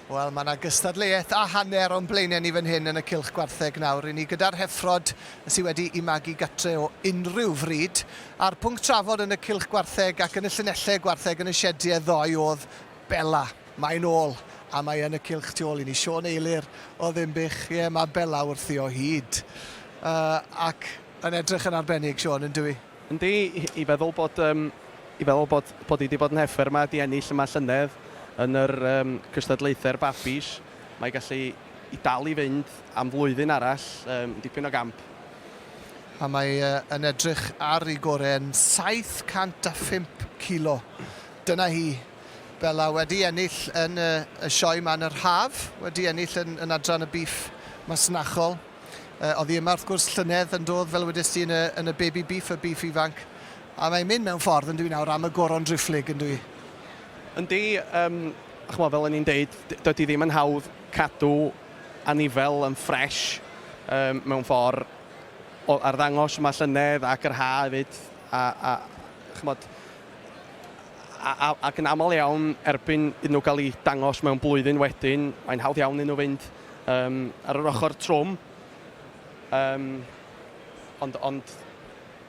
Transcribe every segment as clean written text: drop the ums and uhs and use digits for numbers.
Wel, mae yna gystadleuaeth a hanner o'n blaenau ni fan hyn yn y cylch gwartheg nawr. Ry'n ni gyda'r heffrod sydd wedi i magu gatre o unrhyw fryd. A'r pwnc trafod yn y cylch gwartheg ac yn y llinellau gwartheg yn y siediau ddoe oedd Bela. Mae'n ôl, a mae yn y cylch tu ôl i ni. Siôn Eilir o Ddinbych. Ie, mae Bela wrthi o hyd. Uh, ac yn edrych yn arbennig, Siôn, yn dyw hi? Yndi, i feddwl bod yym i feddwl bod bod hi 'di bod yn heffer 'ma, 'di ennill yma llynedd yn yr yym cystadlaethau'r babis, mae gallu i dal i fynd am flwyddyn arall, yym dipyn o gamp. A mae yn edrych ar ei gore yn 705 kilo. Dyna hi. Bella wedi ennill yn y, y sioe 'ma yn yr haf, wedi ennill yn, yn adran y bîff masnachol. Uh, oedd hi yma wrth gwrs llynedd yn dod, fel wedys ti, yn y, yn y baby beef, y beef ifanc. A mae'n mynd mewn ffordd yn dwi nawr am y goron driphlyg yn dwi. Yndi, um, chmo, fel o'n i'n deud, dydy ddim yn hawdd cadw anifel yn ffresh um, mewn ffordd o arddangos yma llynedd ac yr ha hefyd, a, a chmod, a, a, ac yn aml iawn erbyn iddyn nhw gael eu dangos mewn blwyddyn wedyn, mae'n hawdd iawn iddyn nhw fynd um, ar yr ochr trwm. Um, ond, ond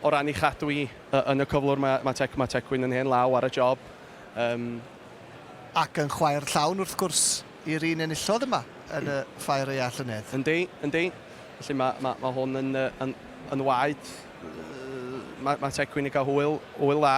o ran ei chadw i yn y cyflwr, mae, mae, Tec, mae Tecwyn yn hen law ar y job. Um, Ac yn chwaer llawn, wrth gwrs, i'r un enillodd yma yn y ffair aeaf llynedd. Yndi, yndi. Felly mae, mae, mae hwn yn, yn, yn waed. Mae, mae Tecwyn yn cael hwyl, hwyl dda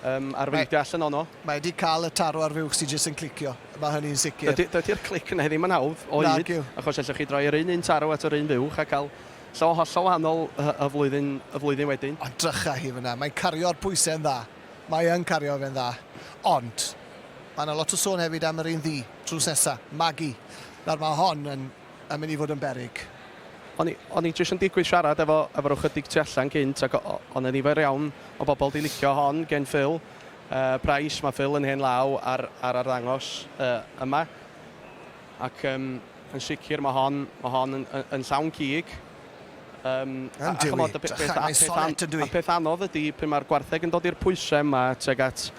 um, ar feindio allan ono. Mae wedi cael y taro ar fuwch sydd jyst yn clicio. Mae hynny'n sicr. Dydy, dydy'r clic yna ddim yn hawdd o hyd. Nac yw. Achos allwch chi droi yr un un taro at yr un fuwch a cael llaw hollol wahanol y, y, flwyddyn, y flwyddyn wedyn. Ond drycha hi fyna. Mae'n cario'r pwysau yn dda. Mae yn cario fe'n dda. Ond, mae yna lot o sôn hefyd am yr un ddu drws nesa, Maggie. Nawr mae hon yn, yn mynd i fod yn beryg. O'n i, o'n i jyst yn digwydd siarad efo, efo rhyw chydig tu allan gynt ac o'n 'na nifer iawn o bobl 'di licio hon gen Phil uh, Price. Mae Phil yn hen law ar, ar arddangos uh, yma. Ac um, yn sicr mae hon, mae hon yn, yn, yn llawn cig. Um, a, a chymod, y peth, peth, peth, an, a peth anodd ydy pryd mae'r gwartheg yn dod i'r pwysau yma tuag at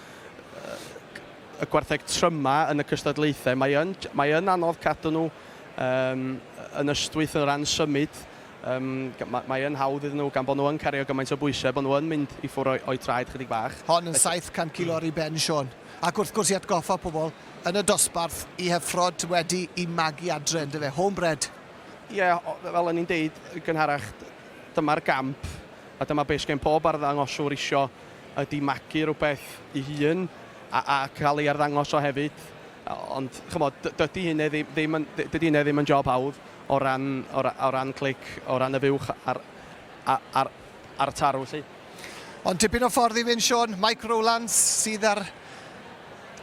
y gwartheg tryma yn y cystadlaethau, mae yn, mae yn anodd cadw nhw um, yn ystwyth o ran symud. Um, mae, mae yn hawdd iddyn nhw, gan bod nhw yn cario gymaint o bwysau, bod nhw yn mynd i ffwrdd o'u traed chydig bach. Hon yn 700 kilo ar ei ben, Siôn. Ac wrth gwrs i atgoffa pobl yn y dosbarth i heffrod wedi i magu adre, yndyfe? Homebred. Ie, yeah, fel o'n i'n deud gynharach, dyma'r gamp, a dyma beth sgen pob arddangoswr isio, ydy magu rhywbeth i hun a, a cael ei arddangos o hefyd. Ond, chymod, dydy hynny ddim, ddim yn, dydy hynny ddim yn job hawdd o ran, o, o ran clic, o ran y fuwch a'r, a'r, a'r tarw, 'lly. Ond tipyn o ffordd i fynd, Siôn. Mike Rowlands sydd ar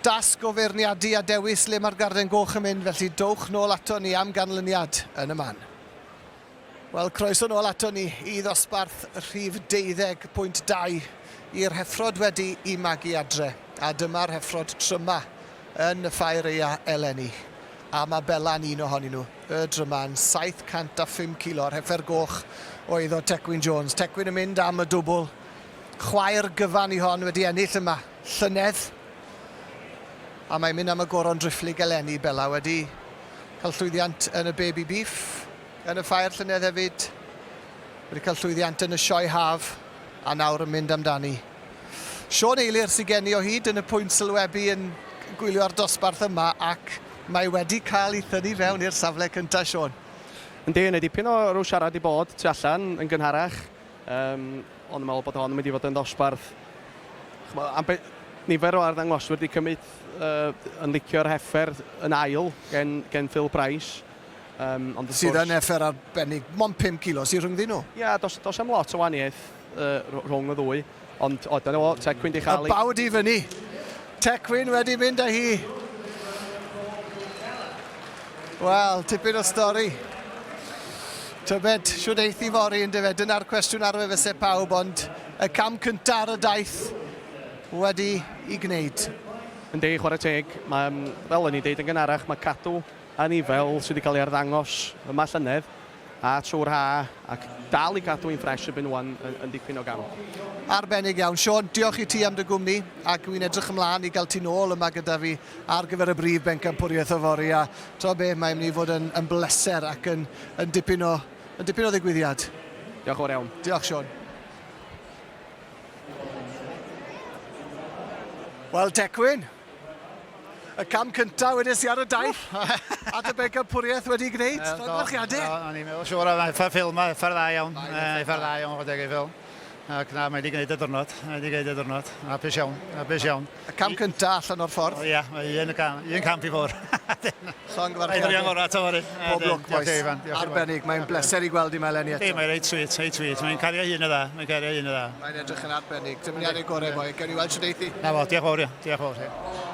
dasg o feirniadu a dewis le mae'r Garden Goch yn mynd, felly dowch nôl ato ni am ganlyniad yn y man. Wel, croeso nôl ato ni i ddosbarth rhif 12.2 i'r heffrod wedi i magu adre. A dyma'r heffrod tryma yn y ffair eia eleni. A mae Bela'n un ohonyn nhw. Y dryma'n 705 kilo, yr heffer goch o eiddo Tecwyn Jones. Tecwyn yn mynd am y dwbl. Chwaer gyfan i hon wedi ennill yma llynedd. A mae'n mynd am y goron driphlyg eleni. Bela wedi cael llwyddiant yn y baby beef yn y ffair llynedd hefyd. Wedi cael llwyddiant yn y sioe haf a nawr yn mynd amdani. Siôn Eilir sydd gen i o hyd yn y pwynt sylwebu yn gwylio'r dosbarth yma ac mae wedi cael ei thynnu fewn i'r safle cyntaf, Siôn. Yndi, yna dipyn o rw siarad i bod tu allan yn gynharach. Um, ond yn meddwl bod hon yn mynd i fod yn ddosbarth. Ch'mo, am be, nifer o arddangoswyr wedi cymryd uh, yn licio'r heffer yn ail gen, gen Phil Price. Um, ond sydd yn heffer arbennig, mond 5 kilo sydd rhyngddyn nhw. Ie, yeah, dos, dos am lot o wahaniaeth uh, rhwng y ddwy. Ond, o, dyna fo, Tecwyn di chael ei... Y bawd i fyny. Tecwyn wedi mynd â hi. Wel, tipyn o stori. Tybed, siwr eith i fory yn dyfe? Dyna'r cwestiwn arfer fyse pawb, ond y cam cyntaf ar y daith wedi i gwneud. Yndi, chwarae teg. Mae, fel o'n i'n deud yn gynharach, mae cadw anifel sydd wedi cael ei arddangos yma llynedd A trwy'r ha, ac dal i cadw hi'n ffresh erbyn wan yn, yn dipyn o gamp. Arbennig iawn. Siôn, diolch i ti am dy gwmni, ac wy'n edrych ymlaen i gael ti nôl yma gyda fi ar gyfer y brif bencampwriaeth yfory, a t'o be, mae'n mynd i fod yn, yn bleser ac yn, yn, dipyn o, yn dipyn o ddigwyddiad. Diolch yn fawr iawn. Diolch, Siôn. Wel, Tecwyn, y cam cyntaf wedes i ar y daith at y bencampwriaeth wedi gwneud. Llongyfarchiadau. Do, o'n i'n meddwl siŵr, effa'r ffilm, effa'r dda iawn, effa'r dda iawn, chwarae teg i Phil. Ac na, mae wedi gwneud y diwrnod, mae wedi gwneud y diwrnod. Hapus iawn, hapus iawn. Y cam cyntaf allan o'r ffordd. O ia, mae un, cam, un camp i ffwrdd. Llongyfarchiadau. Rhaid gorau ato fory. Pob lwc, boys. Arbennig, mae'n bleser i gweld i mae eleni eto. Mae'n reit sweet, reit sweet. Mae'n cario hun y dda, mae'n cario hun y dda. Mae'n edrych yn arbennig. Dymuniadau gorau, boi. Gewn ni weld sut eithi. Na fo, diolch fawr, diolch fawr.